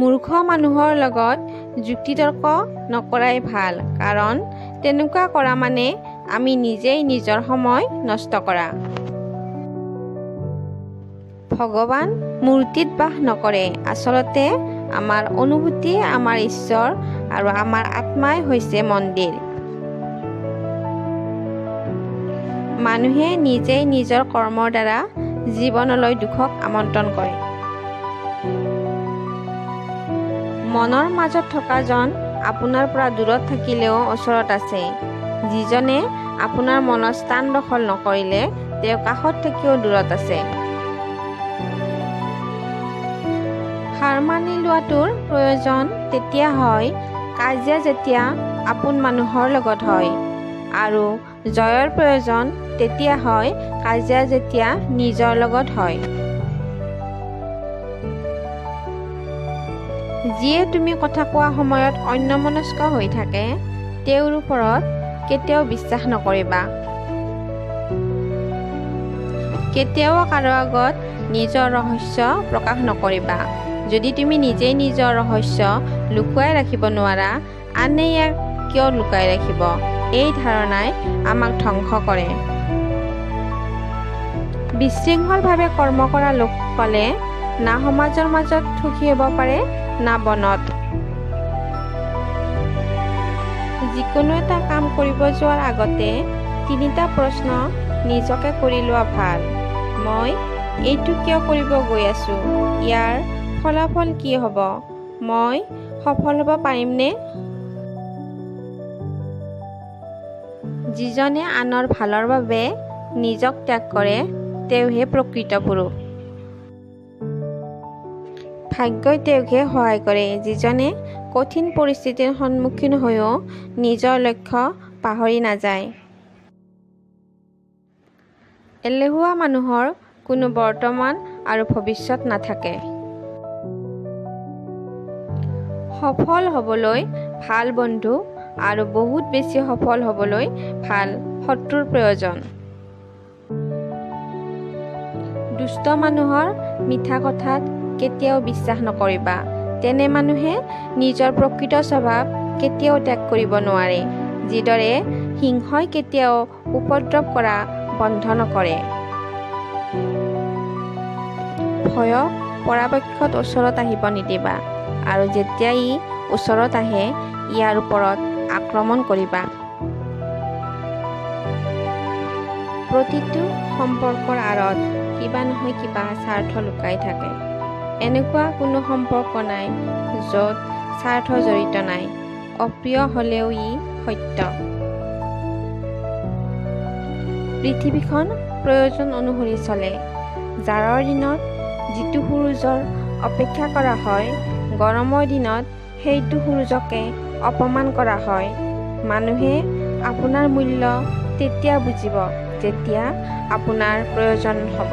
মূৰ্খ মানুহৰ লগত যুক্তি-তৰ্ক নকৰাই ভাল, কাৰণ তেনেকুৱা কৰা মানে আমি নিজেই নিজৰ সময় নষ্ট কৰা। ভগৱান মূৰ্তিত বাস নকৰে, আচলতে আমাৰ অনুভূতিয়েই আমাৰ ঈশ্বৰ আৰু আমাৰ আত্মাই হৈছে মন্দিৰ। মানুহে নিজেই নিজৰ কৰ্মৰ দ্বাৰা জীৱনলৈ দুখক আমন্ত্ৰণ কৰে। মনৰ মাজত থকাজন আপোনাৰ পৰা দূৰত থাকিলেও ওচৰত আছে। যিজনে আপোনাৰ মনত স্থান দখল নকৰিলে তেওঁ কাষত থাকিও দূৰত আছে। হাৰ মানি লোৱাটোৰ প্ৰয়োজন তেতিয়া হয় কাজিয়া যেতিয়া আপোন মানুহৰ লগত হয়, আৰু জয়ৰ প্ৰয়োজন তেতিয়া হয় কাজিয়া যেতিয়া নিজৰ লগত হয়। যিয়ে তুমি কথা কোৱা সময়ত অন্যমনস্ক হৈ থাকে তেওঁৰ ওপৰত কেতিয়াও বিশ্বাস নকৰিবা। কেতিয়াও কাৰো আগত নিজৰ ৰহস্য প্ৰকাশ নকৰিবা। যদি তুমি নিজেই নিজৰ ৰহস্য লুকুৱাই ৰাখিব নোৱাৰা, আনে ইয়াক কিয় লুকাই ৰাখিব? এই ধাৰণাই আমাক ধ্বংস কৰে। বিশৃংখলভাৱে কৰ্ম কৰা লোকসকলে না সমাজৰ মাজত সুখী হ'ব পাৰে, না বনত। যিকোনো এটা কাম কৰিব যোৱাৰ আগতে তিনিটা প্ৰশ্ন নিজকে কৰি লোৱা ভাল। মই এইটো কিয় কৰিব গৈ আছো? ইয়াৰ ফলাফল কি হ'ব? মই সফল হ'ব পাৰিমনে? যিজনে আনৰ ভালৰ বাবে নিজক ত্যাগ কৰে তেওঁহে প্ৰকৃত পুৰুষ। ভাগ্যই তেওঁকহে সহায় কৰে যিজনে কঠিন পৰিস্থিতিৰ সন্মুখীন হৈও নিজৰ লক্ষ্য পাহৰি নাযায়। এলেহুৱা মানুহৰ কোনো বৰ্তমান আৰু ভৱিষ্যত নাথাকে। সফল হ'বলৈ ভাল বন্ধু আৰু বহুত বেছি সফল হ'বলৈ ভাল শত্ৰুৰ প্ৰয়োজন। দুষ্ট মানুহৰ মিঠা কথাত কেতিয়াও বিশ্বাস নকৰিবা। তেনে মানুহে নিজৰ প্ৰকৃত স্বভাৱ কেতিয়াও ত্যাগ কৰিব নোৱাৰে, যিদৰে সিংহই কেতিয়াও উপদ্ৰৱ কৰা বন্ধ নকৰে। ভয়ক পৰাপক্ষত ওচৰত আহিব নিদিবা, আৰু যেতিয়া ই ওচৰত আহে ইয়াৰ ওপৰত আক্ৰমণ কৰিবা। প্ৰতিটো সম্পৰ্কৰ আঁৰত কিবা নহয় কিবা স্বাৰ্থ লুকাই থাকে। এনেকুৱা কোনো সম্পৰ্ক নাই য'ত স্বাৰ্থ জড়িত নাই। অপ্ৰিয় হ'লেও ই সত্য। পৃথিৱীখন প্ৰয়োজন অনুসৰি চলে। জাৰৰ দিনত যিটো সূৰুযৰ অপেক্ষা কৰা হয়, গৰমৰ দিনত সেইটো সূৰুযকে অপমান কৰা হয়। মানুহে আপোনাৰ মূল্য তেতিয়া বুজিব যেতিয়া আপোনাৰ প্ৰয়োজন হ'ব।